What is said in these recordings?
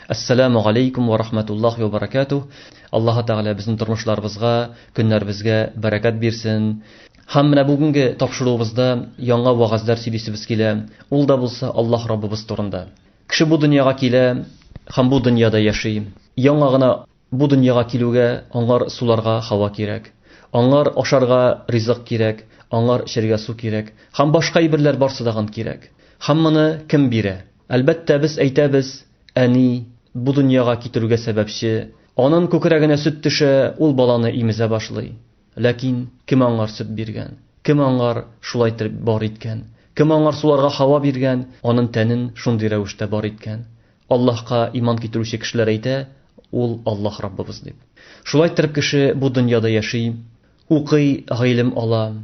Әссәламү галәйкүм вә рахматуллаһи вә баракатуһ. Аллаһы Тәгалә безнең тормышларыбызга, көннәребезгә бәрәкәт бирсен. Һәм менә бүгенге тапшыруыбызда яңа вәгазьләр сөйлисебез килә. Ул да булса Аллаһ Раббыбыз турында. Кеше бу дөньяга килә һәм бу дөньяда яши. Яңа гына бу дөньяга килүгә аңар суларга һава кирәк. Аңар ашарга ризык кирәк, аңар эчәргә су кирәк һәм башка әйберләр барсы дагын кирәк. Һәм моны кем бирә? Әлбәттә, без әйтәбез, әни, бу дөньяга китерүгә сәбәпче. Анын күкрәгенә сөт төшә, ул баланы имезә башлый. Ләкин кем аңар сөт биргән? Кем аңар шулай иттереп бар иткән? Кем аңар суларга һава биргән, анын тәнен шундый рәвештә бар иткән? Аллаһка иман китерүче кешеләр әйтә, ул Аллаһ Раббыбыз дип. Шулай иттереп кеше бу дөньяда яши, укый, гыйлем ала,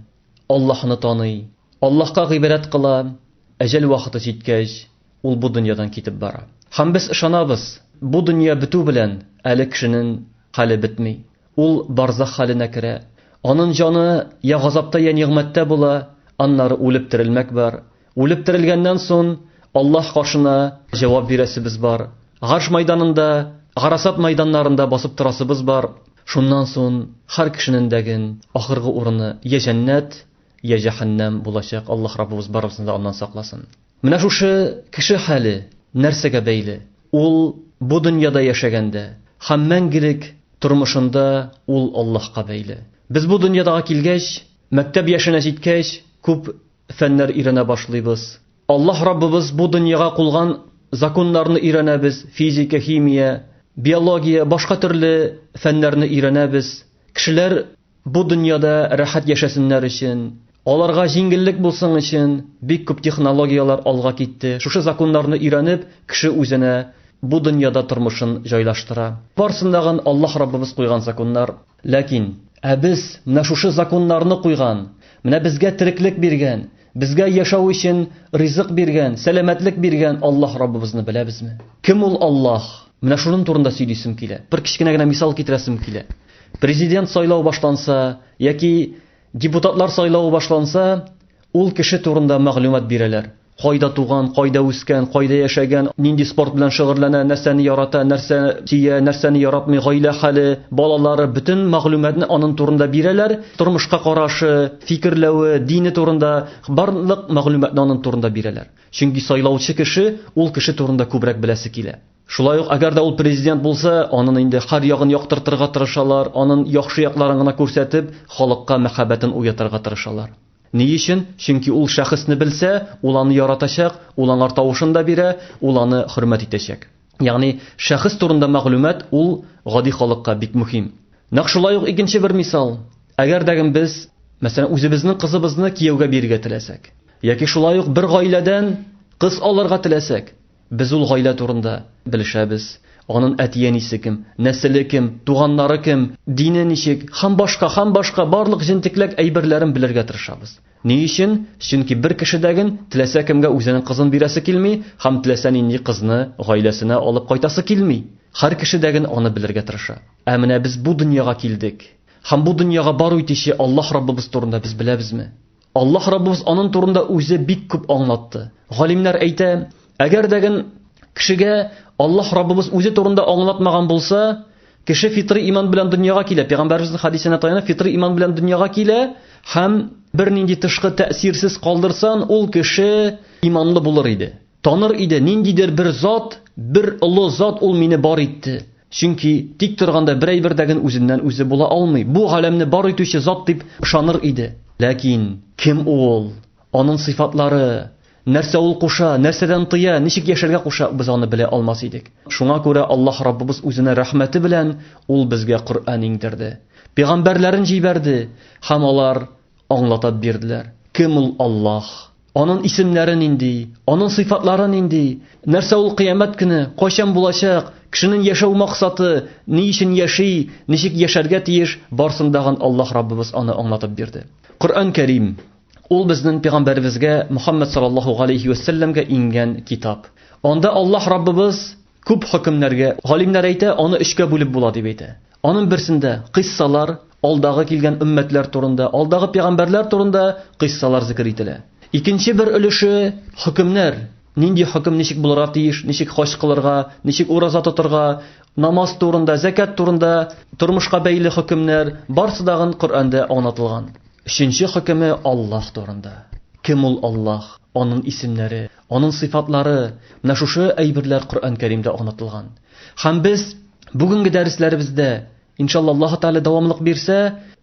Аллаһны таный, Аллаһка гыйбадәт кыла, әҗәл вакыты җиткәч, ул бу дөньядан китеп бара. Һәм без ышанабыз, бу дөнья бетү белән әле кешенең хәле бетми. Ул барзах хәленә керә. Анын җаны я газапта, я нигъмәттә була, аннары үлеп терелмәк бар. Үлеп терелгәннән сон Аллаһ каршына җавап бирәсебез бар. Гарш майданында, гарасат майданнарында басып торасыбыз бар. Шуннан сон һәр кешенен дәген ахыргы урыны я җәннәт, я җәһәннәм булачак. Аллаһ Раббыбыз барыбызны да аннан сакласын. Менә шушы кеше хәле нәрсәгә бәйле? Ул бу дөньяда яшәгәндә һәм мәңгелек тормышында ул Аллаһка бәйле. Без бу дөньядага килгәч, мәктәп яшенә җиткәч, күп фәннәр өйрәнә башлыйбыз. Аллаһ Раббыбыз бу дөньяга кулган законнарны өйрәнәбез, физика, химия, биология, башка төрле фәннәрне өйрәнәбез. Кешеләр бу дөньяда рәхәт яшәсеннәр өчен, аларга җиңеллек булсын өчен бик күп технологияләр алга китте. Шушы законнарны өйрәнеп, кеше үзенә бу дөньяда тормышын җайлаштыра. Барсындагын Аллаһ Раббыбыз куйган законнар. Ләкин, ә без менә шушы законнарны куйган, менә безгә тереклек биргән, безгә яшәү өчен ризык биргән, сәламәтлек биргән Аллаһ Раббыбызны беләбезме? Кем ул Аллаһ? Менә шуның турында сөйлисем килә. Бер кечкенә генә мисал китерәсем килә. Президент сайлау башланса яки депутатлар сайлавы башланса, ул кеше турында мәгълүмат бирәләр. Кайда туган, кайда үскән, кайда яшәгән, нинди спорт белән шөгыльләнә, нәрсәне ярата, нәрсә сөя, нәрсәне яратмый, гаилә хәле, балалары, бөтен мәгълүматны анын турында бирәләр, тормышка карашы, фикерләве, дине турында барлык мәгълүматны анын турында бирәләр. Чөнки сайлаучы кеше ул кеше турында күбрәк беләсе килә. Шулай ук, әгәр дә ул президент булса, анын инде һәр ягын яктыртырга тырышалар, анын яхшы якларын гына күрсәтеп, халыкка мәхәббәтен уятырга тырышалар. Ни өчен? Чөнки ул шәхесне белсә, ул аны яратачак, ул аңар тавышын да бирә, ул аны хөрмәт итәчәк. Ягъни, шәхес турында мәгълүмат ул гади халыкка бик мөһим. Нәкъ шулай ук икенче бер мисал. Әгәр дә без, мәсәлән, үзебезнең кызыбызны кияүгә бирергә теләсәк, яки шулай ук бер гаиләдән кыз алырга теләсәк, Без ул гаилә турында белешәбез, анын әти-әнисе кем, нәселе кем, туганнары кем, дине ничек һәм башка, һәм башка барлык җентекләк әйберләрен белергә тырышабыз. Ни өчен? Чөнки бер кешедәген теләсә кемгә үзенең кызын бирәсе килми һәм теләсә нинди кызны гаиләсенә алып кайтасы килми. Һәр кешедәген аны белергә тырыша. Ә менә без бу дөньяга килдек һәм бу дөньяга бару итүче Аллаһ Раббыбыз турында без беләбезме? Аллаһ Раббыбыз анын турында үзе бик күп аңлатты. Галимнәр әйтә, әгәр дәген кешегә Аллаһ Раббыбыз үзе турында аңлатмаган булса, кеше фитри иман белән дөньяга килә. Пәйгамбәребезнең хәдисенә таянып, фитри иман белән дөньяга килә һәм бернинди тышкы тәэсирсез калдырсан, ул кеше иманлы булыр иде. Таныр иде, ниндидер бер зат, бер олы зат ул мине бар итте. Чөнки тик торганда бер әйбер дә ген үзеннән үзе була алмый. Бу галәмне бар итүче зат дип ышаныр иде. Ләкин кем ул? Анын сыйфатлары, нәрсә ул куша, нәрсәдән тыя, ничек яшәргә куша, без аны белә алмас идек. Шуңа күрә Аллаһ Раббыбыз үзенә рәхмәте белән ул безгә Коръән иңдерде. Пәйгамбәрләрен җибәрде һәм алар аңлатып бирделәр. Кем ул Аллаһ? Анын исемнәре нинди? Анын сыйфатлары нинди? Нәрсә ул кыямәт көне? Кайчан булачак? Кешенең яшәү максаты, ни өчен яши, ничек яшәргә тиеш, барсын дагын Аллаһ Раббыбыз аны аңлатып бирде. Коръән Кәрим ул безнең пәйгамбәребезгә Мухаммад саллаллаһу галәйһи вә сәлләмгә иңгән китап. Анда Аллаһ Раббыбыз күп хөкемнәргә, галимнәр әйтә, аны өчкә бүлеп була дип әйтә. Аның берсендә кыйссалар, алдагы килгән өммәтләр турында, алдагы пәйгамбәрләр турында кыйссалар зикер ителә. Икенче бер өлеше хөкемнәр. Нинди хөкем ничек булырга тиеш, ничек хаҗ кылырга, ничек ураза тотырга, намаз турында, зәкят турында, тормышка бәйле хөкемнәр, барсы дагын Коръәндә аңлатылган. Өченче хөкеме Аллаһ турында. Кем ул Аллаһ? Аның исемнәре, аның сыйфатлары, менә шушы әйберләр Коръән Кәримдә аңлатылган. Һәм без бүгенге дәресләребездә, иншалла, Аллаһ Тәгалә дәвамлык бирсә,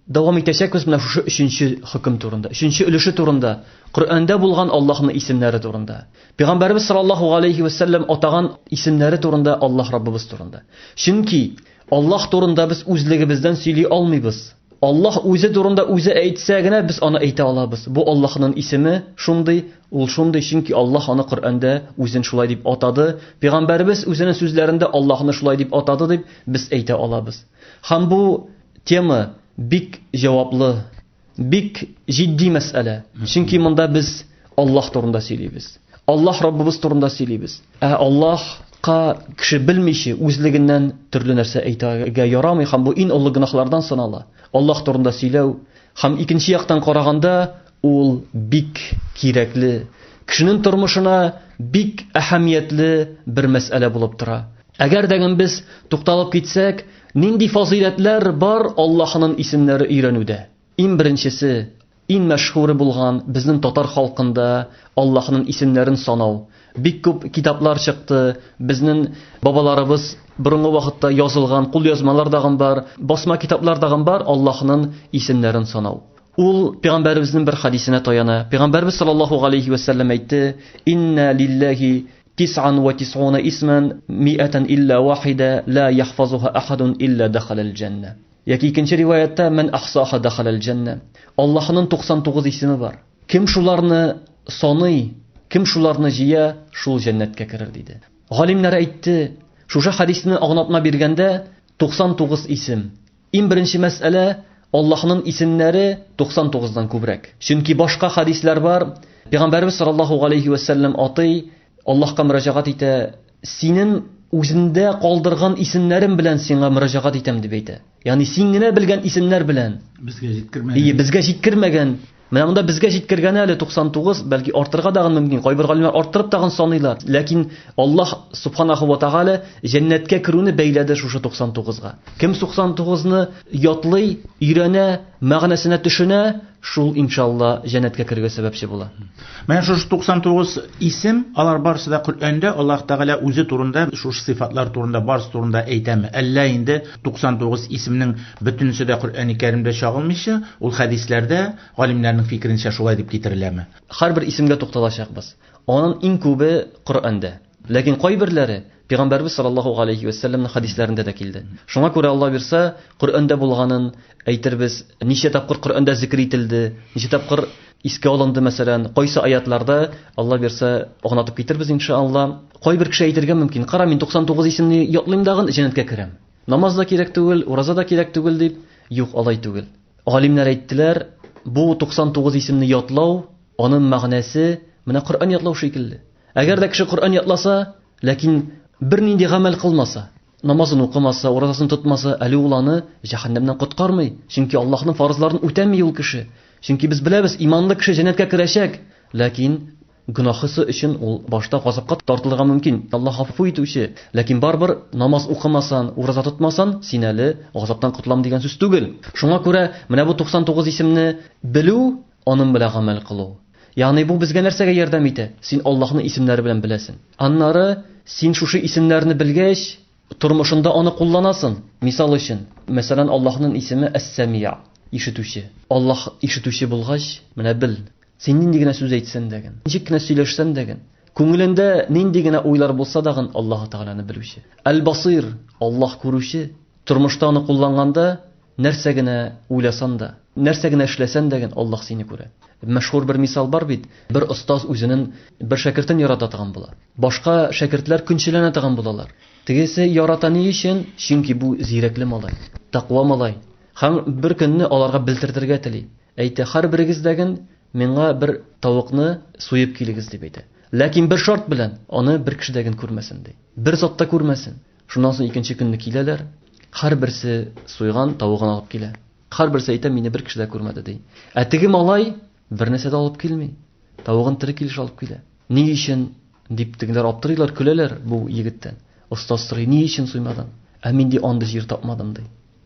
дәвам итәчәкбез менә шушы өченче хөкем турында, өченче өлеше турында, Коръәндә булган Аллаһның исемнәре турында. Пәйгамбәребез саллаллаһу алейхи ва сәлләм атаган исемнәре турында, Аллаһ Раббыбыз турында. Чөнки Аллаһ турында без үзлегебездән сөйли алмыйбыз. Аллаһ үзе турында үзе әйтсә генә без аны әйтә алабыз. Бу Аллаһның исеме шундый, ул шундый, чөнки Аллаһ аны Коръәндә үзен шулай дип атады. Пәйгамбәребез үзенең сүзләрендә Аллаһны шулай дип атады дип без әйтә алабыз. Һәм бу тема бик җаваплы, бик җитди мәсьәлә. Чөнки монда без Аллаһ турында сөйлибез. Аллаһ Раббыбыз турында сөйлибез. Ә Аллаһка кеше белмичә үзлегеннән төрле нәрсә әйтергә ярамый һәм бу иң олы гөнаһлардан санала. Аллаһ турында сөйләү һәм икенче яктан караганда ул бик кирәкле, кешенең тормышына бик әһәмиятле бер мәсьәлә булып тора. Әгәр дә без тукталып китсәк, нинди фазыйләтләр бар Аллаһның исемнәре өйрәнүдә? Иң беренчесе, иң мәшһүре булган безнең татар халкында Аллаһның исемнәрен санау. Бик күп китаплар чыкты, безнең бабаларыбыз борынгы вакытта язылган кулъязмалар дагын бар, басма китаплар дагын бар Аллаһның исемнәрен санау. Ул пәйгамбәребезнең бер хадисенә таяна. Пәйгамбәребез саллаллаһу алейхи ва сәлләм әйтте: "Инна лиллаһи тис'ан ва тис'уна исман ми'атан илля вахида ла яхфазуха ахадун илля дахалал җанна." Яки икенче риваятта «Мән ахсаха дахалал җанна». Аллаһның 99 исеме бар. Кем шуларны саный, кем шуларны җыя, шул җәннәткә керер диде. Галимнәр әйтте, шушы хадисне аңлатма биргәндә 99 исем. Иң беренче мәсьәлә Аллаһның исемнәре 99-дан күбрәк. Чөнки башка хадисләр бар. Пәйгамбәрбез саллаллаһу алейхи ва сәлләм атый, Аллаһка мөрәҗәгать итә, синең үзендә калдырган исемнәрем белән сиңа мөрәҗәгать итәм дип әйтә. Ягъни син генә белгән исемнәр белән. Безгә җиткермәгән. Ие, безгә җиткермәгән. Менә монда безгә җиткергәне әле 99, бәлки арттырырга дагын мөмкин. Кайбер галимнәр арттырып тагын саныйлар. Ләкин Аллаһ субханаху ва тааля җәннәткә керүне бәйләде шушы 99-га. Кем 99-ны ятлый, өйрәнә, мәгънәсенә төшенә, шул иншалла җәннәткә керергә сәбәпче була. Менә шушы 99 исем, алар барысы да Коръәндә Аллаһ Тәгалә үзе турында, шушы сыйфатлар турында, барысы турында әйтәме? Әллә инде 99 исемнең бөтенесе дә Коръәни Кәримдә чагылмыйча, ул хәдисләрдә галимнәрнең фикеренчә шулай дип китереләме? Һәрбер исемгә тукталачакбыз. Аның иң күбе Коръәндә. Ләкин кайберләре Пәйгамбәрбез саллаллаһу алейхи ва сәлләмнең хәдисләрендә дә килде. Шуңа күрә Алла бирсә, Коръәндә булганын әйтербез, ничә тапкыр Коръәндә зикр ителде, ничә тапкыр искә алынды, мәсәлән, кайсы аятларда Алла бирсә, аңлатып китербез иншалла. Кайбер кеше әйтергә мөмкин, кара, мин 99 исемне ятлыйм дагын, җәннәткә керәм. Намаз да кирәк түгел, ураза да кирәк түгел дип, юк, алай түгел. Галимнәр әйттеләр, бу 99 исемне ятлау, аның мәгънәсе менә Коръән ятлау шикелле. Әгәр дә кеше Коръән ятласа, ләкин бернинди гамәл кылмаса, намазын укымаса, уразасын тотмаса, әле ул аны җәһәннәмнән коткармый. Чөнки Аллаһның фарызларын үтәми ул кеше. Чөнки без беләбез, иманлы кеше җәннәткә керәчәк, ләкин гөнаһысы өчен ул башта газапка тартылырга мөмкин. Аллаһ гафу итүче, ләкин барыбер намаз укымасан, ураза тотмасан, син әле газаптан котылам дигән сүз түгел. Шуңа күрә менә бу 99 исемне белү, аның белән гамәл кылу. Ягъни бу безгә нәрсәгә ярдәм итә? Син Аллаһның исемнәре белән беләсең. Аннары син шушы исемнәрне белгәч, тормышында аны кулланасың. Мисал өчен, мәсәлән, Аллаһның исеме Әс-Сәмия, ишетүче. Аллаһ ишетүче булгач, менә бел, син нинди генә сүз әйтсәң дә, ничек кенә сөйләшсәң дә, күңелендә нинди генә уйлар булса да, Аллаһ Тәгаләне белүче. Әл-Басир, Аллаһ күрүче. Тормышта аны кулланганда, нәрсә генә уйласан да, нәрсә генә эшләсән дә, Аллаһ сине күрә. Мәшһүр бер мисал бар бит, бер остаз үзенең бер шәкертен ярата торган була. Башка шәкертләр көнчеләнә торган булалар. Тегесе ярата ни өчен? Чөнки бу зирәкле малай, тәкъва малай. Һәм бер көнне аларга белдертергә тели. Әйтә, һәрберегез дәген миңа бер тавыкны суеп килегез дип әйтә. Ләкин бер шарт белән, аны бер кеше дәген күрмәсен ди. Бер зат та күрмәсен. Шуннан соң икенче көнне киләләр, һәрберсе суйган тавыгын алып килә. Һәрберсе әйтә, мине бер кеше дә күрмәде ди. Ә теге малай бер нәрсә дә алып килми. Тавыгын тере килеш алып килә. Ни өчен? Дип тегеләр аптырыйлар, көләләр бу егеттән. Остаз сорый, ни өчен суймадың? Ә мин ди андый җир тапмадым ди.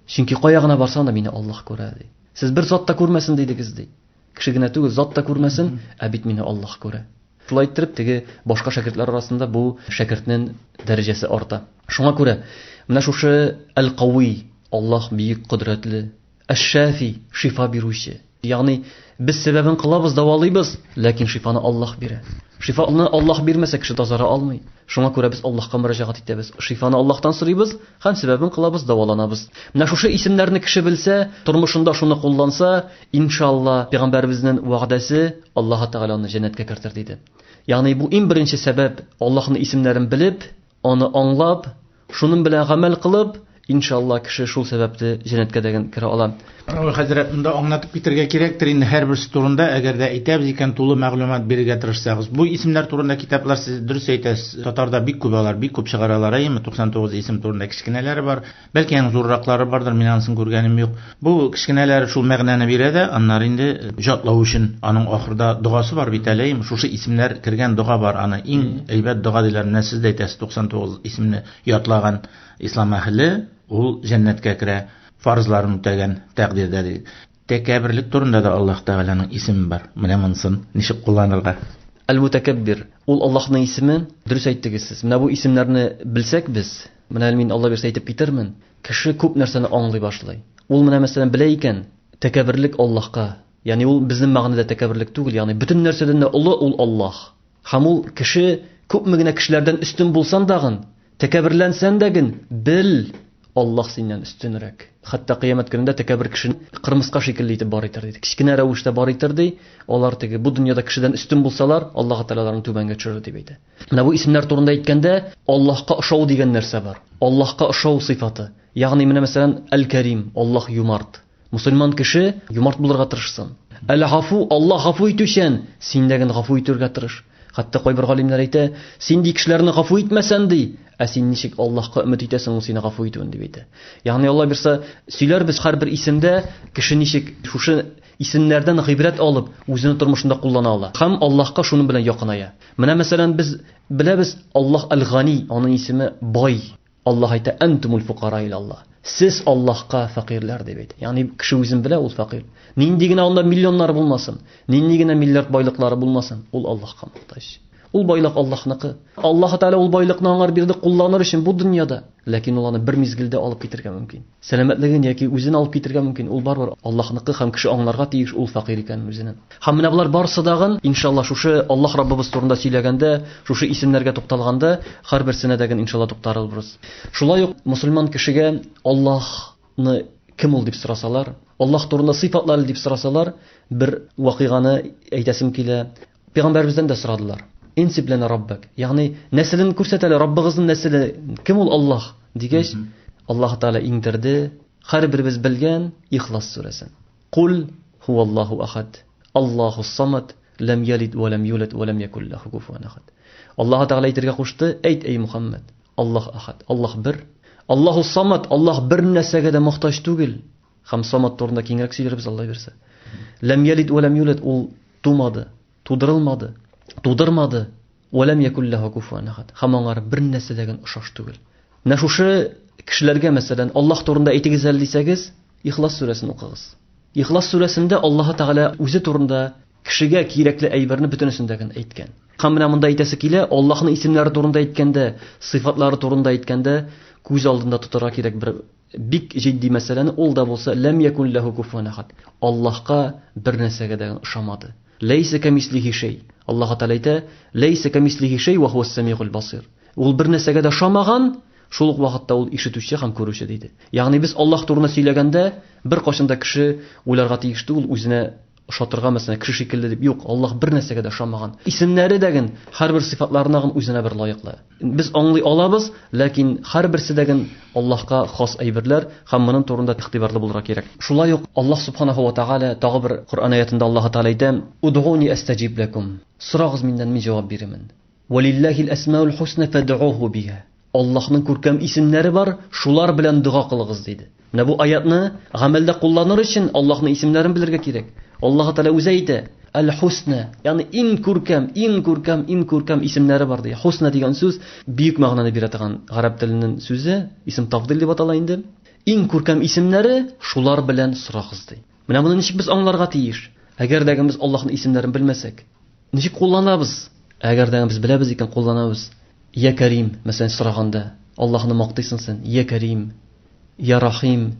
Чөнки кая гына барсам да мине Аллаһ күрә ди. Сез бер зат та күрмәсен дидегез ди. Кеше генә түгел, зат та күрмәсен, ә бит мине Аллаһ күрә. Шулай иттереп, теге башка шәкертләр арасында бу шәкертнең дәрәҗәсе арта. Шуңа күрә менә шушы Әл-Кави, Аллаһ бөек кодрәтле, Әш-Шафи, шифа бирүче. Ягъни без сәбәбен кылабыз, дәвалыйбыз, ләкин шифаны Аллаһ бирә. Шифаны Аллаһ бирмәсә, кеше тазара алмый. Шуңа күрә без Аллаһка мөрәҗәгать итәбез. Шифаны Аллаһтан сорыйбыз һәм сәбәбен кылабыз, дәваланабыз. Менә шушы исемнәрне кеше белсә, тормышында шуны кулланса, иншалла, пәйгамбәребезнең вәгъдәсе, Аллаһ Тәгалә аны җәннәткә кертер диде. Ягъни бу иң беренче сәбәп, Аллаһның исемнәрен белеп, аны аңлап, шуның белән гамәл кылып, иншалла, кеше шул сәбәпле җәннәткә дә керә ала. Равил хәзрәт, монда аңлатып китәргә кирәктер инде һәрберсе турында, әгәр дә әйтәбез икән, тулы мәгълүмат бирергә тырышсагыз. Бу исемнәр турында китаплар сез дөрес әйтәсез, татарда бик күп алар, бик күп чыгаралар, әйеме? 99 исем турында кечкенәләре бар, бәлки аның зурраклары бардыр, мин анысын күргәнем юк. Бу кечкенәләре шул мәгънәне бирә дә, аннары инде җатлау өчен аның ахырда догасы бар бит әле, әйеме? Шушы исемнәр кергән дога бар, аны иң әйбәт дога диләр. Менә сез дә әйтәсез, 99 исемне ятлаган ислам әһеле ул җәннәткә керә, фарызларын үтәгән тәкъдирдә ди. Тәкәбберлек турында да Аллаһ Тәгаләнең исеме бар. Менә монысын ничек кулланырга? Әл-Мутәкәббир. Ул Аллаһның исеме. Дөрес әйттегез сез. Менә бу исемнәрне белсәк без, менә әле мин Алла бирсә әйтеп китермен, кеше күп нәрсәне аңлый башлый. Ул менә мәсәлән белә икән, тәкәбберлек Аллаһка. Ягъни ул безнең мәгънәдә тәкәбберлек түгел, ягъни бөтен нәрсәдән дә олы ул Аллаһ. Һәм ул кеше күпме генә кешеләрдән өстен булсан дагын, тәкәбберләнсән дәген, бел, Аллаһ синнән өстенрәк. Хәтта кыямәт көнендә тәкәббер кешене кырмыска шикелле итеп бар итәр диде. Кечкенә рәвештә бар итәр ди. Алар теге бу дөньяда кешедән өстен булсалар, Аллаһ Тәгалә аларны түбәнгә төшерер дип әйтә. Менә бу исемнәр турында әйткәндә, Аллаһка ошау дигән нәрсә бар. Аллаһка ошау сыйфаты. Ягъни менә мәсәлән, Әл-Кәрим, Аллаһ юмарт. Мусульман кеше юмарт булырга тырышсын. Әл-Гафу, Аллаһ гафу итүчән, син дә генә гафу итәргә тырыш. Хәтта кайбер галимнәр әйтә, син ди кешеләрне гафу итмәсән ди, ә син ничек Аллаһка өмет итәсең ул сине гафу итүен дип әйтә. Ягъни Алла бирса, сөйләрбез һәрбер исемдә кеше ничек шушы исемнәрдән гыйбрәт алып, үзенең тормышында куллана ала. Һәм Аллаһка шуның белән якыная. Менә мәсәлән без беләбез Аллаһ Әл-Гани, аның исеме бай. Аллаһ әйтә, Әнтумул фукара илаллаһ. Сез Аллаһка фәкыйрьләр дип әйтә. Ягъни кеше үзен белә, ул фәкыйрь. Нинди генә анда миллионнар булмасын, нинди генә миллиард байлыклары булмасын, ул Аллаһка мохтаҗ. Ул байлык Аллаһныкы. Аллаһ Тәгалә ул байлыкны аңар бирде кулланыр өчен бу дөньяда. Ләкин ул аны бер мизгелдә алып китергә мөмкин. Сәламәтлеген яки үзен алып китергә мөмкин. Ул барыбер Аллаһныкы һәм кеше аңларга тиеш ул фәкыйрь икәнен үзенең. Һәм менә болар барысы дагын, иншалла, шушы Аллаһ Раббыбыз турында сөйләгәндә, шушы исемнәргә тукталганда, һәрберсенә дә иншалла туктарылбыз. Шулай ук мусульман кешегә Аллаһны кем ул дип сорасалар, Аллаһ турында сыйфатлары дип сорасалар, бер вакыйганы әйтәсем килә. Пәйгамбәребездән дә сорадылар. Инсиб лана раббак. Ягъни нәселен күрсәт әле, Раббыгызның нәселе кем ул Аллаһ дигәч, Аллаһ Тәгалә иңдерде һәрберебез белгән Ихлас сүрәсен. Кул хуаллаху ахад. Аллаху самад, ләм ялид ва ләм юлад ва ләм якул лаху куфуан ахад. Аллаһ Тәгалә әйтергә кушты, әйт эй Мухаммад, Аллаһ ахад, Аллаһ бер. Аллаһу самад, Аллаһ бер нәрсәгә дә мохтаҗ түгел. Һәм самад турында киңрәк сөйләрбез Алла бирсә. Ләм ялид ва ләм юлад, ул тумады, тудырылмады, тудырмады. Ва ләм якул лаху куфуан ахад. Һәм аңар бер нәрсә дә охшаш түгел. Менә шушы кешеләргә, мәсәлән, Аллаһ турында әйтегез әле дисәгез, Ихлас сүрәсен укыгыз. Ихлас сүрәсендә Аллаһ Тәгалә үзе турында кешегә кирәкле әйберне бөтенесен дә әйткән. Һәм менә монда әйтәсе килә, Аллаһның исемнәре турында әйткәндә, сыйфатлары турында әйткәндә, күз алдында тотарга кирәк бер бик җитди мәсьәләне, ул да булса ләм якун ләһу куфуан ахад. Аллаһка бер нәрсәгә дә ошамады. Ләйсә кәмислихи шәй. Аллаһ Тәгалә әйтә, ләйсә кәмислихи шәй ва хуас самигул басир. Ул бер нәрсәгә дә ошамаган, шул ук вакытта ул ишетүче һәм күрүче диде. Ягъни без Аллаһ турында сөйләгәндә, бер кайчан да кеше уйларга тиеш түгел, үзенә ошатырга, мәсәлән, кеше шикелле дип. Юк, Аллаһ бер нәрсәгә дә ошамаган. Исемнәре дәген, һәрбер сыйфатларына гын үзенә бер лаеклы. Без аңлый алабыз, ләкин һәрберсе дәген Аллаһка хас әйберләр һәм моның турында игътибарлы булырга кирәк. Шулай ук Аллаһ субханаху ва тааля тагы бер Коръән аятында Аллаһ Тааля әйтә: "Удгуни астаҗиб лакум." Сорагыз миннән, мин җавап бирермен. Валиллахил асмаул хусна фад'уху биха. Аллаһның күркәм исемнәре бар, шулар белән дога кылыгыз диде. Менә бу аятны гамәлдә кулланыр өчен Аллаһның исемнәрен белергә кирәк. Аллаһ Тәгалә үзе әйтә: Әл-Хусна, ягъни иң күркәм, иң күркәм, иң күркәм исемнәре бар ди. Хусна дигән сүз бөек мәгънәне бирә торган гарәп теленең сүзе, исем тафдил дип атала инде. Иң күркәм исемнәре шулар белән сорагыз ди. Менә моны ничек без аңларга тиеш? Әгәр дә без Аллаһның исемнәрен белмәсәк, ничек кулланабыз? Әгәр дә без беләбез икән, кулланабыз. Я Кәрим, мәсәлән, сораганда, Аллаһны мактыйсың син, Я Кәрим, Я Рахим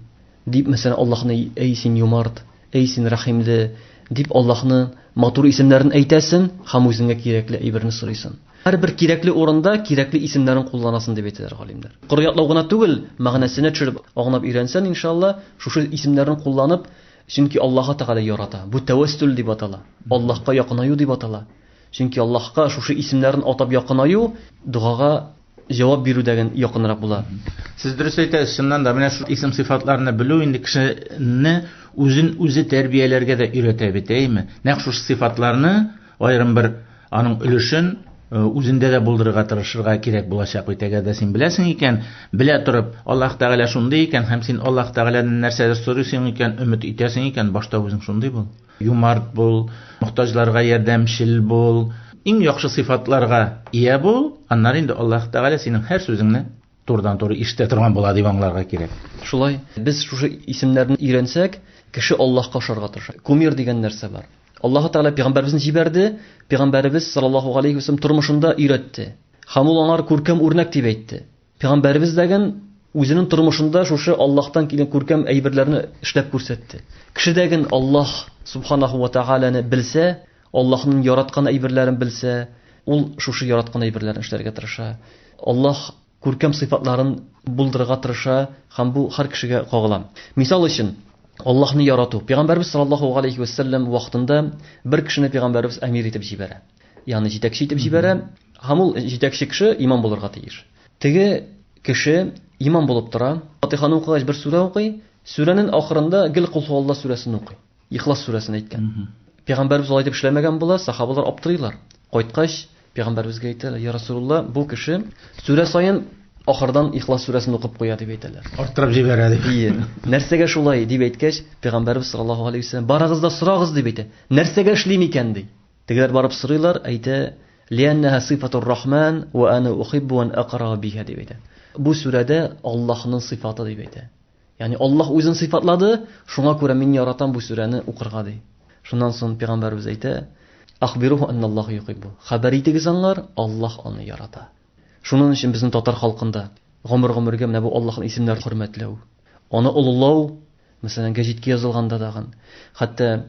дип, мәсәлән, Аллаһны әй син юмарт, әй син рәхимле дип Аллаһны матур исемнәрен әйтәсең һәм үзеңә кирәкле әйберне сорыйсың. Һәрбер кирәкле урында кирәкле исемнәрен кулланасың дип әйтәләр галимнәр. Коры ятлау гына түгел, мәгънәсенә төшереп, аңлап өйрәнсән, иншалла, шушы исемнәрен кулланып, чөнки Аллаһ Тәгалә ярата. Бу тәвәссүл дип атала. Аллаһка якынаю дип атала. Чөнки Аллаһка шушы исемнәрен атап якынаю догага җавап бирүдәген якынрак була. Сез дөрес әйтәсез, чыннан да менә шул исем сыйфатларны белү инде кешене үзен үзе тәрбияләргә дә өйрәтә бит, әйеме? Нәкъ шушы сыйфатларны аерым бер аның өлешен үзендә дә булдырырга тырышырга кирәк булачак бит. Әгәр дә син беләсең икән, белә торып, Аллаһ Тәгалә шундый икән һәм син Аллаһ Тәгаләдән нәрсәдер сорыйсың икән, өмет итәсең икән, башта үзең шундый бул. Юмарт бул, мохтаҗларга ярдәмчел бул, иң яхшы сыйфатларга ия бул, аннары инде Аллаһ Тәгалә синең һәр сүзеңне турыдан-туры ишетә торган була дип аңларга кирәк. Шулай, без шушы исемнәрне өйрәнсәк, кеше Аллаһка ошарга тырыша. Кумир дигән нәрсә бар. Аллаһ Тәгалә пәйгамбәребезне җибәрде, пәйгамбәребез саллаллаһу алейхи вәсәлләм тормышында өйрәтте. Һәм ул аңар күркәм үрнәк дип әйтте. Пәйгамбәребез дәген үзенең тормышында шушы Аллаһтан килгән күркәм әйберләрне эшләп күрсәтте. Кеше дәген Аллаһ субханаху ва тааляны белсә, Аллаһның яраткан әйберләрен белсә, ул шушы яраткан әйберләрен эшләргә тырыша. Аллаһ күркәм сыйфатларын булдырырга тырыша һәм бу һәр кешегә кагыла. Мисал өчен, Аллаһны ярату. Пәйгамбәрбез саллаллаһу алейхи ва саллям вакытында бер кешене пәйгамбәрбез әмир итеп җибәрә. Ягъни җитәкче итеп җибәрә. Һәм ул җитәкче кеше имам булырга тиеш. Теге кеше имам булып тора. Фатиханы укыгач бер сүрә укый. Сүрәнең ахырында гел Кул Алла сүрәсен укый. Ихлас сүрәсен әйткән. Пәйгамбәрбез алай дип эшләмәгән була, сахабалар аптырыйлар. Кайткач, Пәйгамбәребезгә әйтәләр, Я Расулулла, бу кеше сүрә саен ахырдан Ихлас сүрәсен укып куя дип әйтәләр. Арттырып җибәрә дип. Ие. Нәрсәгә шулай дип әйткәч, Пәйгамбәребез саллаллаһу алейһи вәсәлләм, барыгыз да сорагыз дип әйтә. Нәрсәгә эшлим икән ди. Тегеләр барып сорыйлар, әйтә, Лианнаһа сыйфатур рахман ва ана ухиббу ан акра биха дип әйтә. Бу сүрәдә Аллаһның сыйфаты дип әйтә. Ягъни Аллаһ үзен сыйфатлады, шуңа күрә мин яратам бу сүрәне укырга ди. Шуннан соң пәйгамбәребез әйтә, Ахбируху анналлаһу юхиббу. Хәбәр итегез аңар, Аллаһ аны ярата. Шуның өчен безнең татар халкында гомер-гомергә менә бу Аллаһның исемнәрен хөрмәтләү, аны олылау, мәсәлән, гәҗиткә язылганда тагын, хәтта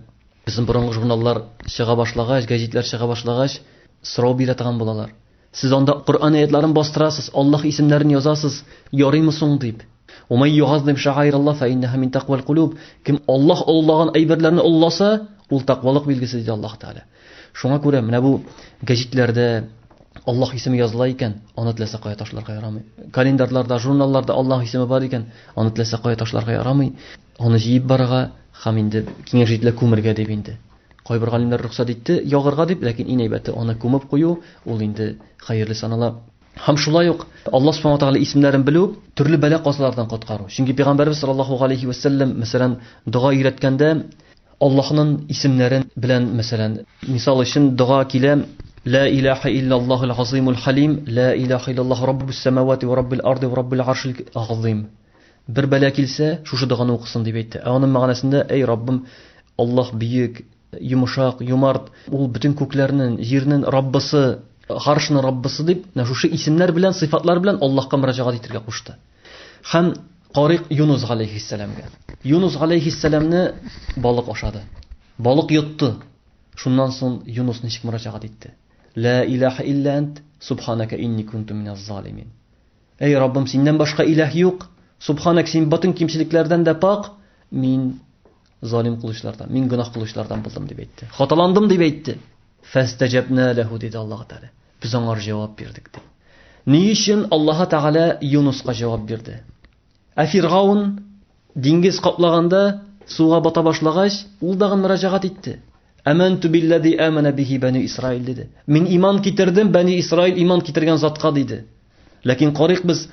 безнең борынгы журналлар чыга башлагач, гәҗитләр чыга башлагач, сорау бирә торган булалар. Сез анда Коръән аятларын бастырасыз, Аллаһ исемнәрен язасыз, ярыймы соң дип. Умай югаззим шагаираллаһ фа иннаһа мин тaqвал кулуб. Кем Аллаһ олылаган әйберләрне олыласа, ул тәкъвалык билгесе диде Аллаһ Тәгалә. Шуңа күрә менә бу гәҗитләрдә Аллаһ исеме языла икән, аны теләсә кая ташларга ярамый. Календарьларда, журналларда Аллаһ исеме бар икән, аны теләсә кая ташларга ярамый. Аны җыеп барырга һәм инде киңәш ителә күмергә дип инде. Кайбер галимнәр рөхсәт итте ягырга дип, ләкин иң әйбәте аны күмеп кую, ул инде хәерле санала. Һәм шулай ук Аллаһ субхана тәгалә исемнәрен белү төрле бәла-казалардан коткару. Чөнки пәйгамбәрбез саллаллаһу алейхи ва сәлләм, мәсәлән, дога өйрәткәндә Аллаһның исемнәрен белән, мәсәлән, мисал өчен дога килә: Ла илаһа иллаллаһул азимул халим, ла илаһа иллаллаһ раббус самавати ва раббил арди ва раббил аршил азим. Бер бәла килсә, шушы доганы укысын дип әйтте. Ә аның мәгънәсендә, әй Раббым, Аллаһ бөек, йомшак, юмарт, ул бөтен күкләрнең, җирнең Раббысы, гаршның Раббысы дип, менә шушы исемнәр белән, сыйфатлар белән Аллаһка мөрәҗәгать итәргә кушты. Һәм карыйк Юнус галәйһиссәламгә. Юнус галәйһиссәламне балык ашады. Балык йотты. Шуннан соң Юнус ничек мөрәҗәгать итте? Ла илаһа илля ант, субханака инни кунту миназ залимин. Әй Раббым, синнән башка илаһ юк. Субханак, син бөтен кимчелекләрдән дә пак. Мин залим кылучылардан, мин гөнаһ кылучылардан булдым дип әйтте. Хаталандым дип әйтте. Фәстәҗәбнә ләһу диде Аллаһ Тәгалә. Без аңар җавап бирдек ди. Ни өчен Аллаһ Тәгалә Юнуска җавап бирде? Ә Фиргаун диңгез каплаганда суга бата башлагач, ул дагын мөрәҗәгать итте. Әмәнту билләзи әмәнә бихи бәни Исраил диде. Мин иман китердем бәни Исраил иман китергән затка диде. Ләкин карыйк без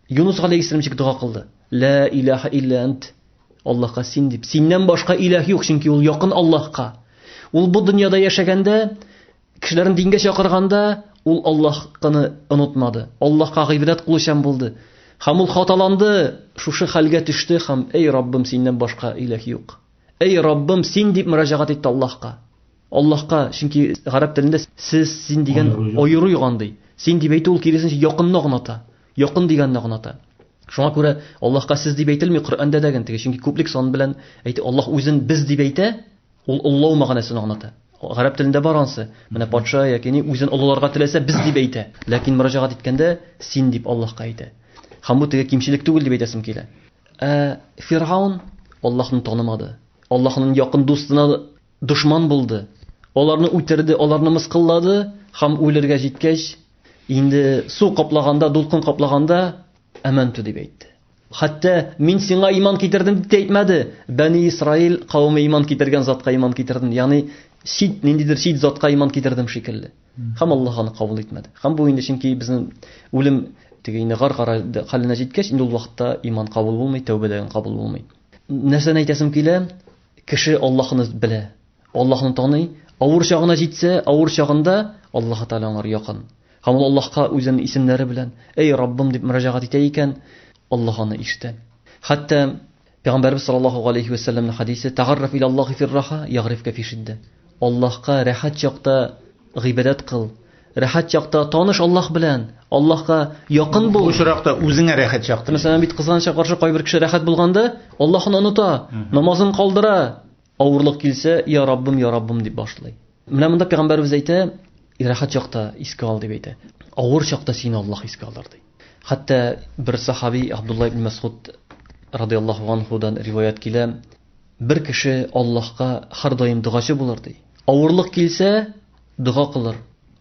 Юнус галәйһиссәлам ничек дога кылды? Ла илаһа илля ант. Аллаһка син дип. Синнән башка илаһ юк, чөнки ул якын Аллаһка. Ул бу дөньяда яшәгәндә, кешеләрне дингә чакырганда, ул Аллаһны онытмады. Аллаһка гыйбадәт кылучан булды. Һәм ул хаталанды, шушы хәлгә төште һәм эй Раббым, синнән башка иләһ юк. Эй Раббым, син дип мөрәҗәгать итте Аллаһка. Аллаһка, чөнки гарәп телендә сез, син дигән аеру юк андый. Син дип әйтү ул киресенчә якынны аңлата. Якын дигәнне аңлата. Шуңа күрә Аллаһка сез дип әйтелми Коръәндә дә теге, чөнки күплек сан белән әйтә. Аллаһ үзен без дип әйтә, ул оллау мәгънәсен аңлата. Гарәп телендә бар ансы. Менә патша яки ни үзен олыларга теләсә без дип әйтә. Ләкин мөрәҗәгать иткәндә син дип Аллаһка әйтә. Һәм бу теге кимчелек түгел дип әйтәсем килә. Ә Фиргаун Аллаһны танымады. Аллаһның якын дустына дошман булды. Аларны үтерде, аларны мыскыллады һәм үлергә җиткәч, инде су каплаганда, дулкын каплаганда әмәнту дип әйтте. Хәтта мин сиңа иман китердем дип тә әйтмәде. Бәни Исраил кавеме иман китергән затка иман китердем. Ягъни чит, ниндидер чит затка иман китердем шикелле. Һәм Аллаһ аны кабул итмәде. Һәм бу инде чөнки безнең үлем теге инде гар-гара хәленә җиткәч, инде ул вакытта иман кабул булмый, тәүбә дә кабул булмый. Нәрсәне әйтәсем килә? Кеше Аллаһны белә, Аллаһны таный, авыр чагына җитсә, авыр чагында Аллаһ Тәгалә аңар якын. Һәм ул Аллаһка үзенең исемнәре белән, "Эй Раббым" дип мөрәҗәгать итә икән, Аллаһ аны ишетә. Хәтта Пәйгамбәрбез саллаллаһу алейхи ва сәлләмнең хадисе «Тәгарраф иля Аллаһи фир раха, ягрифка фи шиддә». Аллаһка рәхәт чакта гыйбадәт кыл. Рәхәт чакта таныш Аллаһ белән, Аллаһка якын бул. Бу очракта үзеңә рәхәт чакта. Мәсәлән, бит кызганычка каршы кайбер кеше рәхәт булганда Аллаһны оныта, намазын калдыра. Авырлык килсә, я Раббым, я Раббым дип башлый. Менә монда пәйгамбәребез әйтә, рәхәт чакта искә ал дип әйтә. Авыр чакта сине Аллаһ искә алыр ди. Хәтта бер сахаби Абдулла ибн Масуд радиаллаһу анһудан риваять килә, бер кеше Аллаһка һәрдаим догачы булыр ди. Авырлык килсә, дога кылыр.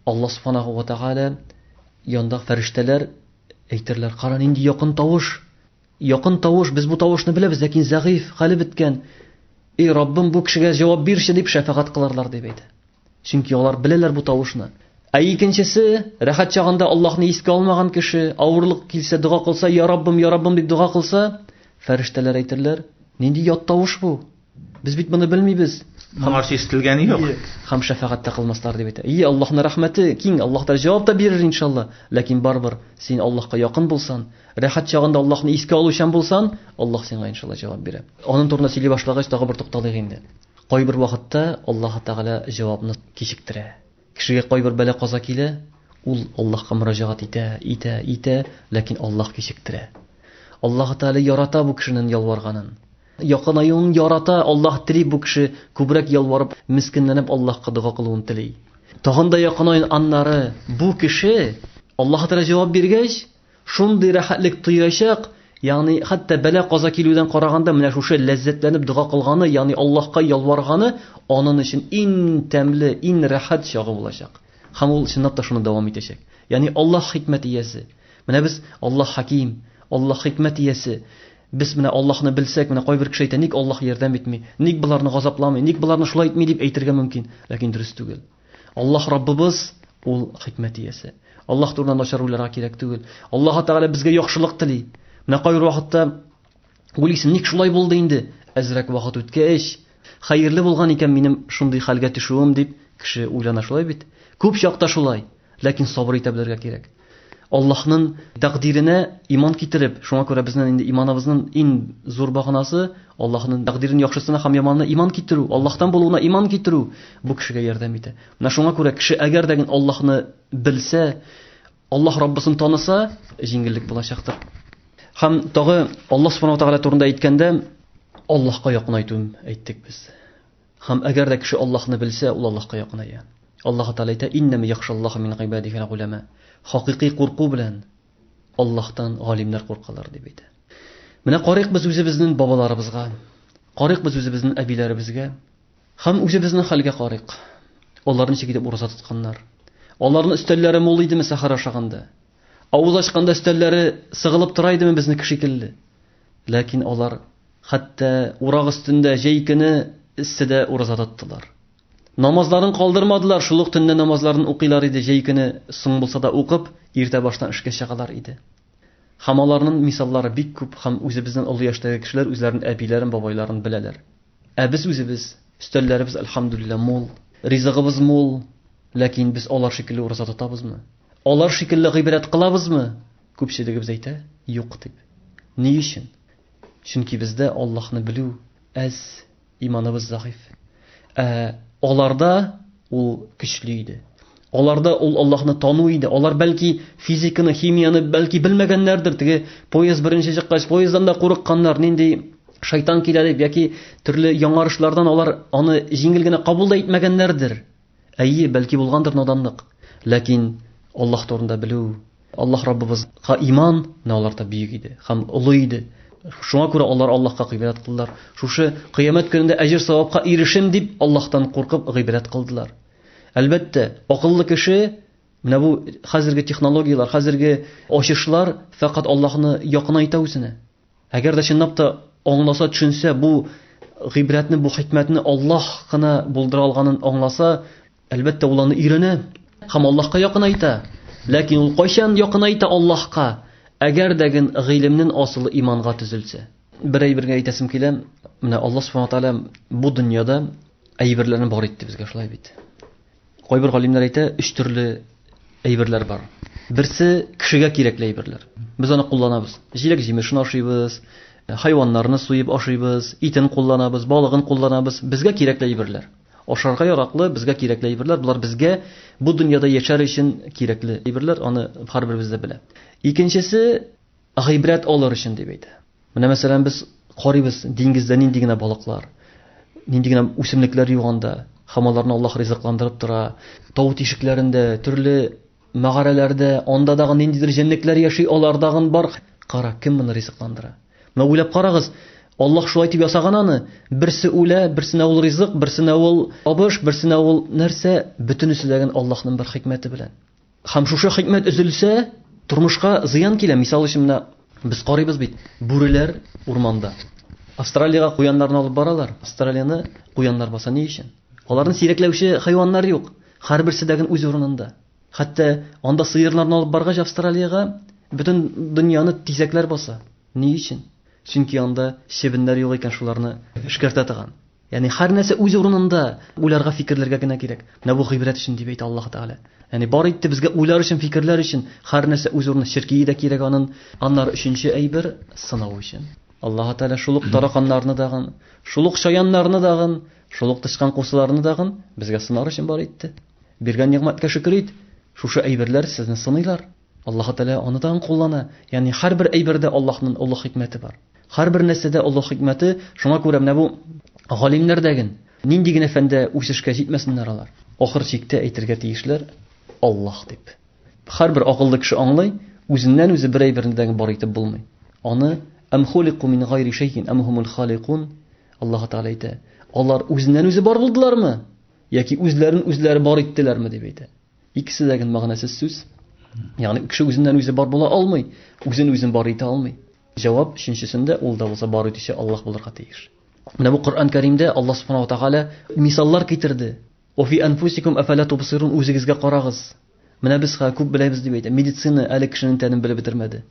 Аллаһ субханаху ва тааля янда фәрештәләр әйтерләр, кара нинди якын тавыш. Якын тавыш, без бу тавышны беләбез, ләкин зәгыйф, хәле беткән. Эй, Раббым, бу кешегә җавап бирче дип шәфәгать кыларлар дип әйтә. Чөнки алар беләләр бу тавышны. Ә икенчесе, рәхәт чагында Аллаһны искә алмаган кеше, авырлык килсә, дога кылса, я Раббым, я Раббым дип дога кылса, фәрештәләр әйтерләр, нинди ят тавыш бу? Без бит моны белмибез. Моңарчы ишетелгәне юк. Һәм шәфәгать тә кылмаслар дип әйтә. И, Аллаһның рәхмәте киң, Аллаһ та җавап та бирер иншалла. Ләкин барыбер син Аллаһка якын булсан, рәхәт чагында Аллаһны искә алучан булсан, Аллаһ сиңа иншалла җавап бирә. Аның турында сөйли башлагач, тагы бер тукталыйк инде. Кайбер вакытта Аллаһ Тәгалә җавапны кичектерә. Кешегә кайбер бәла-каза килә, ул Аллаһка мөрәҗәгать итә, итә, итә, ләкин Аллаһ кичектерә. Аллаһ Тәгалә ярата бу кешенең ялварганын. Якынаюын ярата, Аллаһ тели бу кеше күбрәк ялварып, мескенләнеп Аллаһка дога кылуын тели. Тагын да якынаю аннары бу кеше Аллаһ Тәгалә җавап биргәч, шундый рәхәтлек тоячак, ягъни хәтта бәла-каза килүдән караганда менә шушы ләззәтләнеп дога кылганы, ягъни Аллаһка ялварганы аның өчен иң тәмле, иң рәхәт чагы булачак. Һәм ул чынлап та шуны дәвам итәчәк. Ягъни Аллаһ хикмәт иясе. Менә без Аллаһ хаким, Аллаһ хикмәт иясе. Без менә Аллаһны белсәк, менә кайбер кеше әйтә, ник Аллаһ ярдәм итми, ник боларны газапламый, ник боларны шулай итми дип әйтергә мөмкин, ләкин дөрес түгел. Аллаһ Раббыбыз ул хикмәт иясе. Аллаһ турында начар уйларга кирәк түгел. Аллаһ Тәгалә безгә яхшылык тели. Менә кайбер вакытта уйлыйсың, ник шулай булды инде? Әзрәк вакыт үткәч, хәерле булган икән минем шундый хәлгә төшүем дип кеше уйлана шулай бит. Күп чакта шулай, ләкин сабыр итә белергә кирәк. Аллаһның тәкъдиренә иман китереп, шуңа күрә безнең инде иманыбызның иң зур баганасы Аллаһның тәкъдирен яхшысына һәм яманына иман китерү, Аллаһтан булуына иман китерү бу кешегә ярдәм итә. Менә шуңа күрә кеше әгәр дә Аллаһны белсә, Аллаһ Раббысын таныса, җиңеллек булачактыр. Һәм тагы Аллаһ Субхану Тәгалә турында әйткәндә, Аллаһка якынайту әйттек без. Һәм әгәр дә кеше Аллаһны белсә, ул Аллаһка якыная. Аллаһ Тәгалә әйтә: "Иннәмә яхшаллаһу мин гыйбадихил уляма". Хакыйкый курку белән Аллаһтан галимнәр куркалар дип әйтә. Менә карыйк без үзебезнең бабаларыбызга, карыйк без үзебезнең әбиләребезгә һәм үзебезнең хәлгә карыйк. Алар ничек итеп ураза тотканнар? Аларның өстәлләре мул идеме сәхәр ашаганда? Авыз ачканда өстәлләре сыгылып тора идеме безнеке шикелле? Ләкин алар хәтта урак өстендә җәй көне эсседә ураза тоттылар. Намазларын калдырмадылар, шул ук төнне намазларын укыйлар иде, җәй көне соң булса да укып, иртә баштан эшкә чыгалар иде. Һәм аларның мисаллары бик күп, һәм үзебезнең олы яшьтәге кешеләр үзләренең әбиләрен, бабайларын беләләр. Ә без үзебез Өстәлләребез әлхәмдүлилләһ мул, ризыгыбыз мул, ләкин без алар шикелле ураза тотабызмы? Алар шикелле гыйбадәт кылабызмы? Күпчелегебез әйтә, юк дип. Ни өчен? Чөнки бездә Аллаһны белү әз, иманыбыз зәгыйфь. Ә аларда ул көчле иде. Аларда ул Аллаһны тану иде. Алар бәлки физиканы, химияне бәлки белмәгәннәрдер. Теге поезд беренче чыккач, поезддан да курыкканнар, нинди шайтан килә дип, яки төрле яңарышлардан алар аны җиңел генә кабул да итмәгәннәрдер. Әйе, бәлки булгандыр наданлык. Ләкин Аллаһ турында белү, Аллаһ Раббыбызга иман менә аларда бөек иде һәм олы иде. Шуңа күрә алар Аллаһка гыйбадәт кылдылар. Шушы кыямәт көнендә әҗер савапка ирешим дип Аллаһтан куркып гыйбадәт кылдылар. Әлбәттә, акыллы кеше менә бу хәзерге технологияләр, хәзерге ачышлар фәкать Аллаһны якынайта үзенә. Әгәр дә чынлап та аңласа, төшенсә, бу гыйбрәтне, бу хикмәтне Аллаһ кына булдыра алганын аңласа, әлбәттә, ул аны өйрәнә һәм Аллаһка якынайта. Ләкин ул кайчан якынайта Аллаһка? Әгәр дә ген гыйлемнең асылы иманга төзелсә. Бер әйбергә әйтәсем килә, менә Аллаһ субхана тааля бу дөньяда әйберләрне бар итте безгә, шулай бит. Кайбер галимнәр әйтә, өч төрле әйберләр бар. Берсе кешегә кирәкле әйберләр. Без аны кулланабыз. Җиләк-җимешен ашыйбыз, хайваннарны суеп ашыйбыз, итен кулланабыз, балыгын кулланабыз. Безгә кирәкле әйберләр. Ашарга яраклы, безгә кирәкле әйберләр. Болар безгә бу дөньяда яшәр өчен кирәкле әйберләр, аны һәрберебез дә белә. Икенчесе гыйбрәт алыр өчен дип әйтә. Менә мәсәлән без карыйбыз диңгездә нинди генә балыклар, нинди генә үсемлекләр юк анда, һәм аларны Аллаһ ризыкландырып тора. Тау тишекләрендә, төрле мәгарәләрдә, анда дагы ниндидер җәнлекләр яши, алар дагын бар. Кара, кем моны ризыкландыра? Менә уйлап карагыз, Аллаһ шулай дип ясаган аны. Берсе үлә, берсенә ул ризык, берсенә ул табыш, берсенә ул нәрсә, бөтенесе дә Аллаһның бер хикмәте белән. Һәм шушы хикмәт өзелсә, тормышка зыян килә. Мисал өчен менә без карыйбыз бит, бүреләр урманда. Австралиягә куяннарны алып баралар. Австралияне куяннар баса ни өчен? Аларны сирәкләүче хайваннар юк. Һәрберсе дә үз урынында. Хәтта анда сыерларны алып баргач Австралиягә, бөтен дөньяны тизәкләр баса. Ни өчен? Чөнки анда чебеннәр юк икән, шуларны эшкәртә торган. Ягъни һәр нәрсә үз урынында, уйларга, фикерләргә генә кирәк. Менә бу гыйбрәт өчен дип әйтә Аллаһ Тәгалә. Ягъни бар итте безгә уйлар өчен, фикерләр өчен, һәр нәрсә үз урынында, черкие дә кирәк анын. Аннары өченче әйбер сынау өчен. Аллаһ Тәгалә шул ук тараканнарны дагын, шул ук чаяннарны дагын, шул ук тычкан кусыларны дагын безгә сынар өчен бар итте. Биргән нигъмәткә шөкер ит. Шушы әйберләр сезне сыныйлар. Аллаһ Тәгалә аны да куллана. Ягъни һәрбер әйбердә Аллаһның олы хикмәте бар. Һәрбер нәрсәдә олы хикмәте. Шуңа күрә менә бу галимнәр дә нинди генә фәндә үсешкә җитмәсеннәр алар, ахыр чиктә әйтергә тиешләр Аллаһ дип. Һәрбер акыллы кеше аңлый, үзеннән үзе бер әйберне дә бар итеп булмый. Аны әм хулику мин гайри шәйин әм хумул халикун Аллаһ Тәгалә әйтә. Алар үзеннән үзе бар булдылармы? Яки үзләрен үзләре бар иттеләрме дип әйтә. Икесе дә генә мәгънәсез сүз. Ягъни кеше үзеннән үзе бар була алмый, үзен үзен бар итә алмый. Җавап өченчесендә ул да булса бар итүче Аллаһ булырга тиеш. Менә бу Коръән Кәримдә Аллаһ Субханаһу ва Тааля мисаллар китерде. Ва фи анфусикум афала тубсирун, үзегезгә карагыз. Менә без хәзер күп беләбез дип әйтә. Медицина әле кешенең тәнен белеп бетермәде.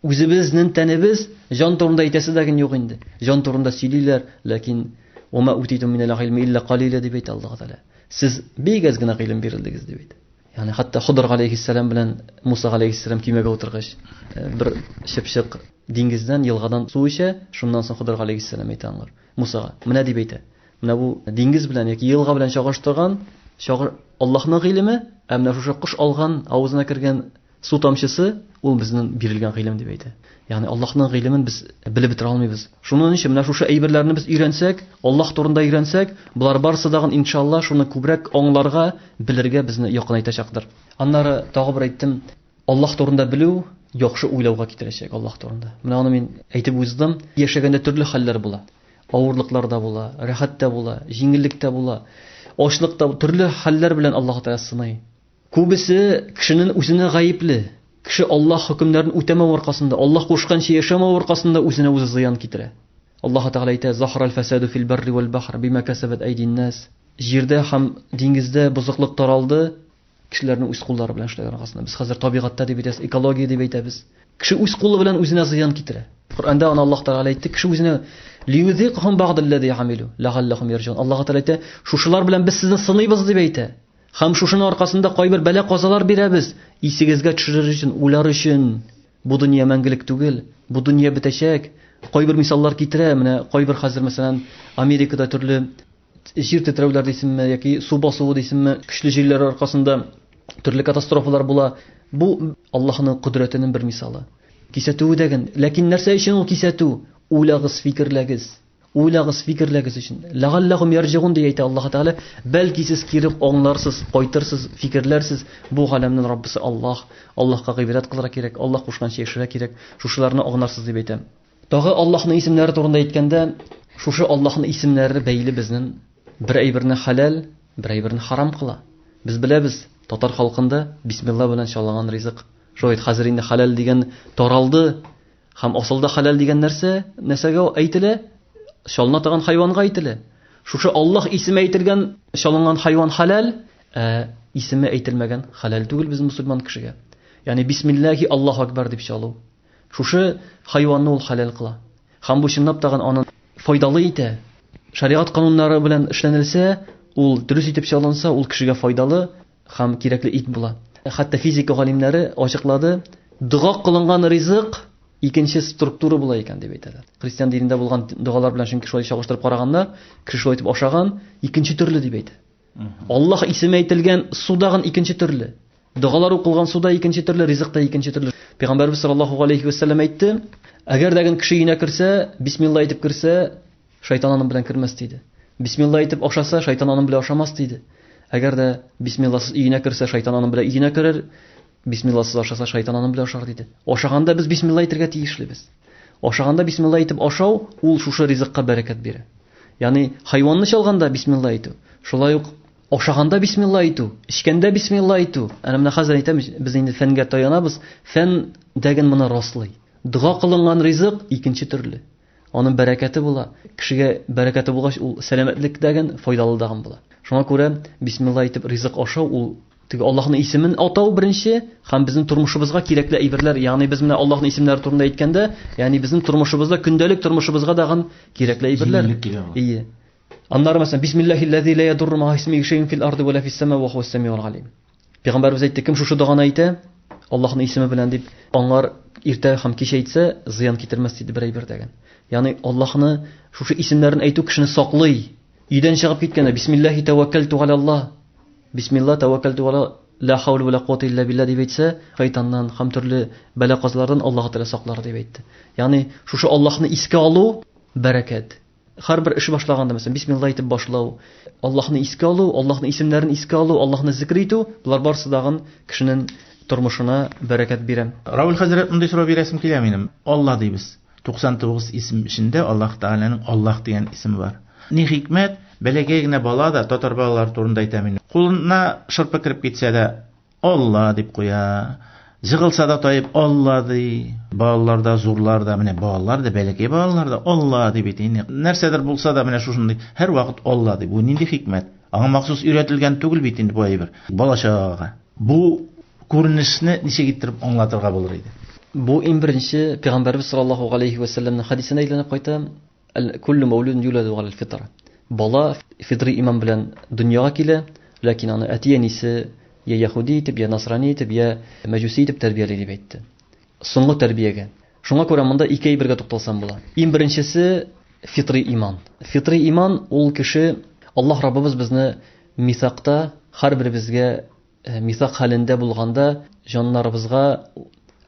Үзебезнең тәнебез, җан турында әйтәсе дә юк инде. Җан турында сөйлиләр, ләкин ума утитум минәл гыйльми илля калиля дип әйтә Аллаһ Тәгалә. Сез бик әз генә гыйлем бирелдегез дип әйтә. Ягъни хәтта Хыдыр галәйһиссәлам белән Муса галәйһиссәлам көймәгә утыргач, бер чыпчык диңгездән, елгадан су эчә, шуннан соң Хыдыр галәйһиссәлам әйтә аңар, Мусага, менә дип әйтә. Менә бу диңгез белән яки елга белән чагыштырган, чагы Аллаһның гыйлеме, ә менә шушы кош алган, авызына кергән су тамчысы, ул безнең бирелгән гыйлем дип әйтә. Ягъни Аллаһның гыйлемен без белеп бетерә алмыйбыз. Шуның өчен менә шушы әйберләрне без өйрәнсәк, Аллаһ турында өйрәнсәк, болар барысы дагын иншалла шуны күбрәк аңларга, белергә безне якынайтачактыр. Аннары тагы бер әйттем, Аллаһ турында белү яхшы уйлауга китерәчәк Аллаһ турында. Менә аны мин әйтеп уздым. Яшәгәндә төрле хәлләр була. Авырлыклар да була, рәхәт тә була, җиңеллек тә була, ачлык та, төрле хәлләр белән Аллаһ Тәгалә сыный. Күбесе кешенең үзенә гаепле. Кеше Аллаһ хөкемнәрен үтәмәү аркасында, Аллаһ кушканча яшәмәү аркасында үзенә үзе зыян китерә. Аллаһ Тәгалә әйтә: "Захарал фасаду фил барри вал бахр бима касабат айдин нас." Җирдә һәм диңгездә бозыклык таралды, кешеләрнең үз куллары белән эшләгән аркасында. Без хәзер табигатьтә дип әйтәбез, экология дип әйтәбез. Кеше үз кулы белән үзенә зыян китерә. Коръәндә аны Аллаһ Тәгалә әйтте, кеше үзенә. Лиюзикахум бa'даллази амилу ләгалләһум ярҗун. Аллаһ Тәгалә әйтә, шушылар белән без сезне сыныйбыз дип әйтә. Һәм шушының аркасында кайбер бәла-казалар бирәбез, исегезгә төшерер өчен, уйлар өчен. Бу дөнья мәңгелек түгел, бу дөнья бетәчәк. Кайбер мисаллар китерә, менә кайбер хәзер, мәсәлән, Америкада төрле җир тетрәүләр дисеңме яки су басуы дисеңме, көчле җилләр аркасында төрле катастрофалар була. Бу Аллаһның кодрәтенең бер мисалы. Кисәтүе дәген. Ләкин нәрсә өчен ул кисәтү? Уйлагыз, фикерләгез. Уйлагыз, фикерләгез өчен. Ләгалләһум ярҗигун дип әйтә Аллаһ Тәгалә. Бәлки сез кире аңларсыз, кайтырсыз, фикерләрсез. Бу галәмнең Раббысы Аллаһ. Аллаһка гыйбадәт кылырга кирәк, Аллаһ кушканча яшәргә кирәк. Шушыларны аңларсыз дип әйтә. Тагы Аллаһның исемнәре турында әйткәндә, шушы Аллаһның исемнәре бәйле безнең бер әйберне хәләл, бер әйберне харам кыла. Без беләбез, татар халкында бисмилла белән чалынган ризык. Шулай хәзер инде хәләл дигән таралды. Һәм асылда хәләл дигән нәрсә нәрсәгә әйтелә? Чалына торган хайванга әйтелә. Шушы Аллаһ исеме әйтелгән чалынган хайван хәләл, ә исеме әйтелмәгән хәләл түгел безнең мусульман кешегә. Ягъни бисмиллахи Аллаһу акбар дип чалу. Шушы хайванны ул хәләл кыла. Һәм бу чынлап тагын аны файдалы итә. Шәригать кануннары белән эшләнелсә, ул дөрес итеп чалынса, ул кешегә файдалы һәм кирәкле ит була. Хәтта физика галимнәре ачыклады, дога кылынган ризык икенче структура була икән дип әйтәләр. Христиан динендә булган догалар белән чөнки шулай чагыштырып караганда, кеше шулай итеп ашаган, икенче төрле дип әйтә. Аллаһ исеме әйтелгән су дагын икенче төрле. Догалар укылган суда икенче төрле, ризык та икенче төрле. Пәйгамбәрбез саллаллаһу алейхи ва сәлләм әйтте, әгәр дә кеше өенә керсә, бисмилла әйтеп керсә, шайтан аның белән кермәс диде. Бисмилла әйтеп ашаса, шайтан аның белән ашамас диде. Әгәр дә бисмилласыз өенә керсә, шайтан аның белән өенә керер, бисмилласыз ашаса, шайтан аның белән ашар диде. Ашаганда без бисмилла әйтергә тиешлебез. Ашаганда бисмилла әйтеп ашау, ул шушы ризыкка бәрәкәт бирә. Ягъни хайванны чалганда бисмилла әйтү, шулай ук ашаганда бисмилла әйтү, эчкәндә бисмилла әйтү. Әнә менә хәзер әйтәм, без инде фәнгә таянабыз, фән дәген моны раслый. Дога кылынган ризык икенче төрле. Аның бәрәкәте була. Кешегә бәрәкәте булгач, ул сәламәтлек дәген, файдалы дагын була. Шуңа күрә бисмилла әйтеп ризык ашау ул теге Аллаһның исемен атау беренче һәм безнең тормышыбызга кирәкле әйберләр, ягъни без менә Аллаһның исемнәре турында әйткәндә, ягъни безнең тормышыбызда, көндәлек тормышыбызга дагын кирәкле әйберләр. Ие. Аннары мәсәлән, бисмиллахиллази ла ядурру ма исмихи шәйъун фил арди ва ла фис сама ва хуас самиул алим. Пәйгамбәрбез әйтте, кем шушы доганы әйтә, Аллаһның исеме белән дип, аңар иртә һәм кич әйтсә, зыян китермәс диде бер әйбер дәген. Ягъни Аллаһны шушы исемнәрен әйтү кешене саклый. Өйдән чыгып киткәндә бисмиллахи тәвәккәлту галаллаһ. Бисмилла тәвәккәлту гала ла хауля ва ла куата илля билла дип әйтсә, шайтаннан һәм төрле бәла-казалардан Аллаһ Тәгалә саклар дип әйтте. Ягъни шушы Аллаһны искә алу бәрәкәт. Һәрбер эш башлаганда, мәсәлән, бисмилла әйтеп башлау, Аллаһны искә алу, Аллаһның исемнәрен искә алу, Аллаһны зикр итү, болар барысы дагын кешенең тормышына бәрәкәт бирә. Равил хәзрәт, мондый сорау бирәсем килә минем. Алла дибез. 99 исем эчендә Аллаһ Тәгаләнең Аллаһ дигән исеме бар. Ни хикмәт, бәләкәй генә бала да, татар балалары турында әйтәм инде, кулына шырпы кереп китсә дә, Алла дип куя. Җыгылса да таеп Алла ди. Балалар да, зурлар да, менә балалар да, бәләкәй балалар да Алла дип әйтә. Инде нәрсәдер булса да, менә шушындый һәрвакыт Алла ди. Бу нинди хикмәт? Аңа махсус өйрәтелгән түгел бит инде бу әйбер. Бала чагага. Бу күренешне ничек иттереп аңлатырга булыр иде? Бу иң беренче Пәйгамбәрбез саллаллаһу галәйһи вә сәлләмнең хәдисенә әйләнеп кайта. Куллу мәүлүдин юладу галәл фитра. Бала фитри иман белән дөньяга килә, ләкин аны әти-әнисе я яһүди итеп, я насрани итеп, я мәҗүси итеп тәрбияли дип әйтте. Соңгы тәрбиягә. Шуңа күрә монда ике әйбергә тукталсам була. Иң беренчесе фитри иман. Фитри иман ул кеше Аллаһ Раббыбыз безне мисакта һәрберебезгә мисак хәлендә булганда җаннарыбызга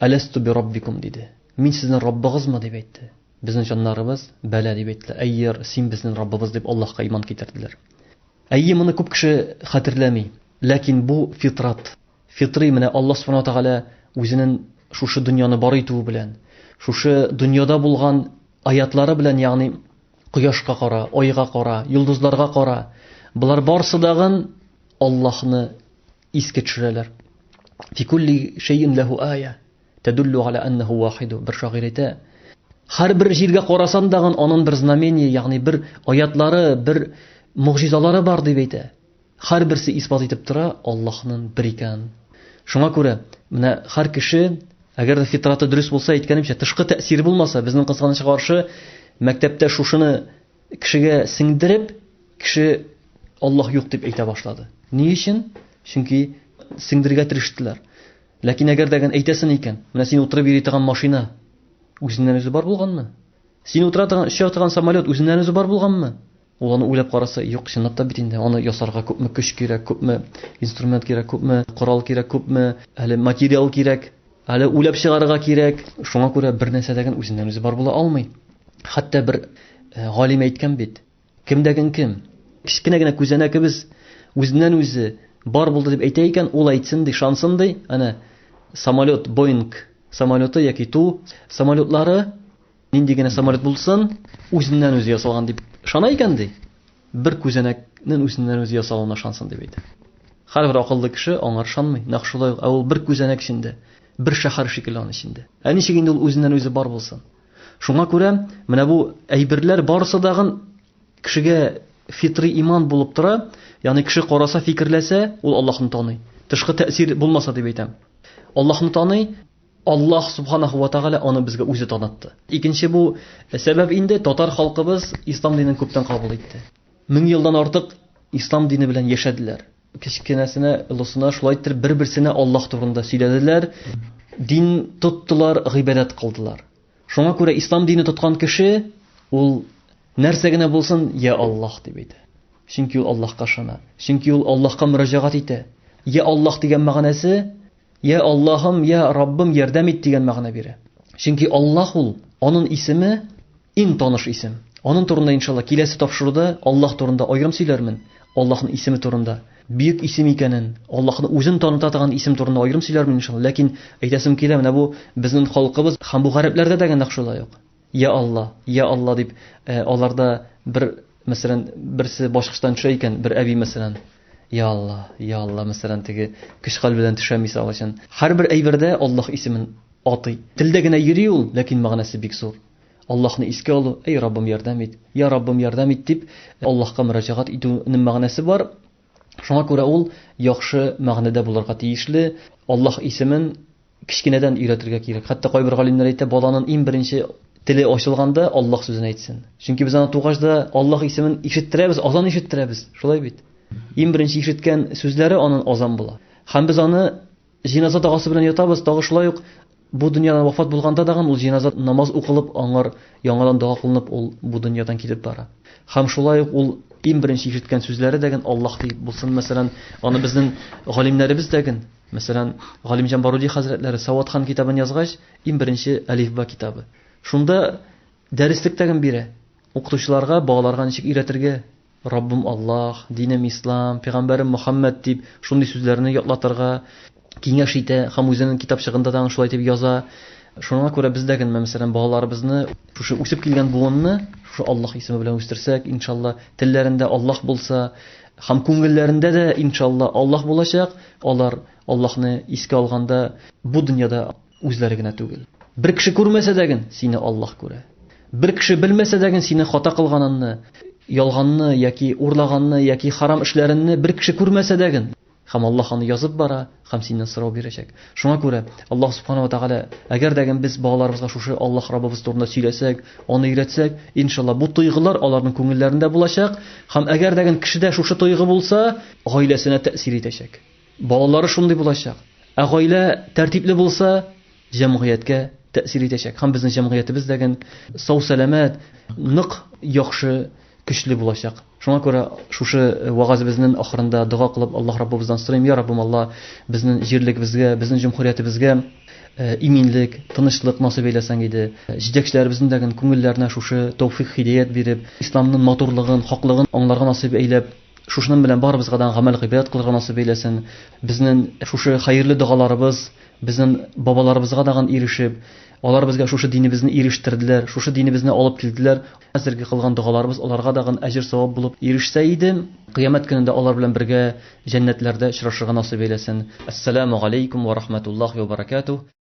Әләсту би раббикум диде. Мин сезнең Раббыгызмы дип әйтте. Безнең җаннарыбыз бәла дип әйттеләр. Әйер, син безнең Раббыбыз дип Аллаһка иман китерделәр. Әйе, моны күп кеше хәтерләми. Ләкин бу фитрат. Фитри менә Аллаһ Субхану Тәгалә үзенең шушы дөньяны бар итүе белән, шушы дөньяда булган аятлары белән, ягъни кояшка кара, айга кара, йолдызларга кара, болар барсы дагын Аллаһны искә төшерәләр. Фи кулли шәйин ләһу ая. Тәдуллу аля аннаху вахиду. Бер шагыйрь әйтә, һәрбер җиргә карасан дагын анын бер знамение, ягъни бер аятлары, бер могҗизалары бар дип әйтә. Һәрберсе исбат итеп тора Аллаһның бер икәнен. Шуңа күрә менә һәр кеше, әгәр дә фитраты дөрес булса, әйткәнемчә, тышкы тәэсире булмаса, безнең кызганычка каршы, Мәктәптә шушыны кешегә сеңдереп, кеше Аллаһ юк дип әйтә башлады. Ни өчен? Чөнки сеңдерергә тырыштылар. Ләкин әгәр дә әйтәсең икән, менә син утырып йөри торган машина үзеннән үзе бар булганмы? Син утыра торган, оча торган самолет үзеннән үзе бар булганмы? Ул аны уйлап караса, юк, чынлап та бит инде аны ясарга күпме көч кирәк, күпме инструмент кирәк, күпме корал кирәк, күпме әле материал кирәк, әле уйлап чыгарырга кирәк. Шуңа күрә бер нәрсә дә үзеннән үзе бар була алмый. Хәтта бер галим әйткән бит, кемдәген кем, кечкенә генә күзәнәкебез үзеннән үзе бар булды дип әйтә икән, ул әйтсен ди, шансын ди, әнә самолет Боинг самолеты яки Ту самолетлары нинди генә самолет булсын, үзеннән үзе ясалган дип ышана икән ди. Бер күзәнәкнең үзеннән үзе ясалуына ышансын дип әйтә. Һәрбер акыллы кеше аңар ышанмый. Нәкъ шулай ук, ә ул бер күзәнәк эчендә, бер шәһәр шикелле аның эчендә. Ә ничек инде ул үзеннән үзе бар булсын? Шуңа күрә менә бу әйберләр барысы дагын кешегә фитри иман булып тора. Ягъни кеше караса, фикерләсә, ул Аллаһны таный. Тышкы тәэсир булмаса дип әйтәм. Аллаһны таный, Аллаһ субханаху ва тааля аны безгә үзе танытты. Икенче бу сәбәп инде татар халкыбыз ислам динен күптән кабул итте. Мең елдан артык ислам дине белән яшәделәр. Кечкенәсенә, олысына шулай итеп бер-берсенә Аллаһ турында сөйләделәр, дин тоттылар, гыйбадәт кылдылар. Шуңа күрә ислам дине тоткан кеше ул нәрсә генә булсын, я Аллаһ дип әйтә. Чөнки ул Аллаһка ышана. Чөнки ул Аллаһка мөрәҗәгать итә. Я Аллаһ дигән мәгънәсе Я Аллаһым, я Раббым, ярдәм ит дигән мәгънә бирә. Чөнки Аллаһ ул, аның исеме иң таныш исем. Аның турында иншалла киләсе тапшыруда Аллаһ турында аерым сөйләрмен. Аллаһның исеме турында, бөек исем икәнен, Аллаһны үзен таныта торган исем турында аерым сөйләрмен иншалла. Ләкин әйтәсем килә, менә бу безнең халкыбыз һәм бу гарәпләрдә дә нәкъ шулай ук. Я Алла, я Алла дип, аларда бер, мәсәлән, берсе башкычтан төшә икән, бер әби мәсәлән, Я Алла, я Алла, мәсәлән, теге көч-хәл белән төшә мисал өчен. Һәрбер әйбердә Аллаһ исемен атый. Телдә генә йөри ул, ләкин мәгънәсе бик зур. Аллаһны искә алу, әй Раббым, ярдәм ит, я Раббым, ярдәм ит дип Аллаһка мөрәҗәгать итүнең мәгънәсе бар. Шуңа күрә ул яхшы мәгънәдә булырга тиешле. Аллаһ исемен кечкенәдән өйрәтергә кирәк. Хәтта кайбер галимнәр әйтә, баланың иң беренче теле ачылганда Аллаһ сүзен әйтсен. Чөнки без аны тугач да Аллаһ исемен ишеттерәбез, азан ишеттерәбез. Шулай бит. Иң беренче ишеткән сүзләре аның азан була. Һәм без аны җиназа догасы белән ятабыз, тагы шулай ук бу дөньядан вафат булганда дагын ул җиназа намаз укылып, аңар яңадан дога кылынып, ул бу дөньядан китеп бара. Һәм шулай ук ул иң беренче ишеткән сүзләре дәген Аллаһ дип булсын, мәсәлән, аны безнең галимнәребез дәген, мәсәлән, Галимҗан Баруди хәзрәтләре Саватхан китабын язгач, иң беренче Әлифба китабы. Шунда дәреслек тәген бирә. Укытучыларга, балаларга ничек өйрәтергә, Раббым Аллаһ, динем ислам, пәйгамбәрем Мухаммад дип шундый сүзләрне ятлатырга киңәш итә һәм үзенең китапчыгында да шулай дип яза. Шуңа күрә без дә генә, мәсәлән, балаларыбызны, шушы үсеп килгән буынны шушы Аллаһ исеме белән үстерсәк, иншалла, телләрендә Аллаһ булса, һәм күңелләрендә дә иншалла Аллаһ булачак, алар Аллаһны искә алганда бу дөньяда үзләре генә түгел. Бер кеше күрмәсә дә ген, сине Аллаһ күрә. Бер кеше белмәсә дә ген, сине хата кылганыңны, ялганны яки урлаганны яки харам эшләреңне бер кеше күрмәсә дә ген, һәм Аллаһ аны язып бара, һәм синнән сорау бирәчәк. Шуңа күрә Аллаһ субхана ва тааля, әгәр дә без балаларыбызга шушы Аллаһ Раббыбыз турында сөйләсәк, аны өйрәтсәк, иншалла бу тойгылар аларның күңелләрендә булачак, һәм әгәр дә кешедә шушы тойгы булса, гаиләсенә тәэсир итәчәк. Балалары шундый булачак. Ә гаилә тәртипле булса, җәмгыятькә тәэсир итәчәк. Һәм безнең җәмгыятебез дә сау-сәламәт, нык, яхшы, көчле булачак. Шуңа күрә шушы вагазыбызның ахырында дога кылып Аллаһ Раббыбыздан сорыйм, я Раббым Аллаһ, безнең җирлегебезгә, безнең җөмһүриятебезгә иминлек, тынычлык насыйп әйләсәң иде. Җитәкчеләребезнең дә күңелләренә шушы тәүфик, һидәят биреп, исламның матурлыгын, хаклыгын аңларга насыйп әйләп, шушының белән барыбызга да гамәл гыйбадәт кылырга насыйп әйләсен. Безнең шушы хәерле догаларыбыз безнең бабаларыбызга дагын ирешеп, алар безгә шушы динебезне ирештерделәр, шушы динебезне алып килделәр. Хәзерге кылган догаларыбыз аларга дагын әҗер савап булып ирешсә иде. Кыямәт көнендә алар белән бергә җәннәтләрдә очрашырга насыйп әйләсен. Ассаламу алейкум ва рахматуллахи ва баракатуh.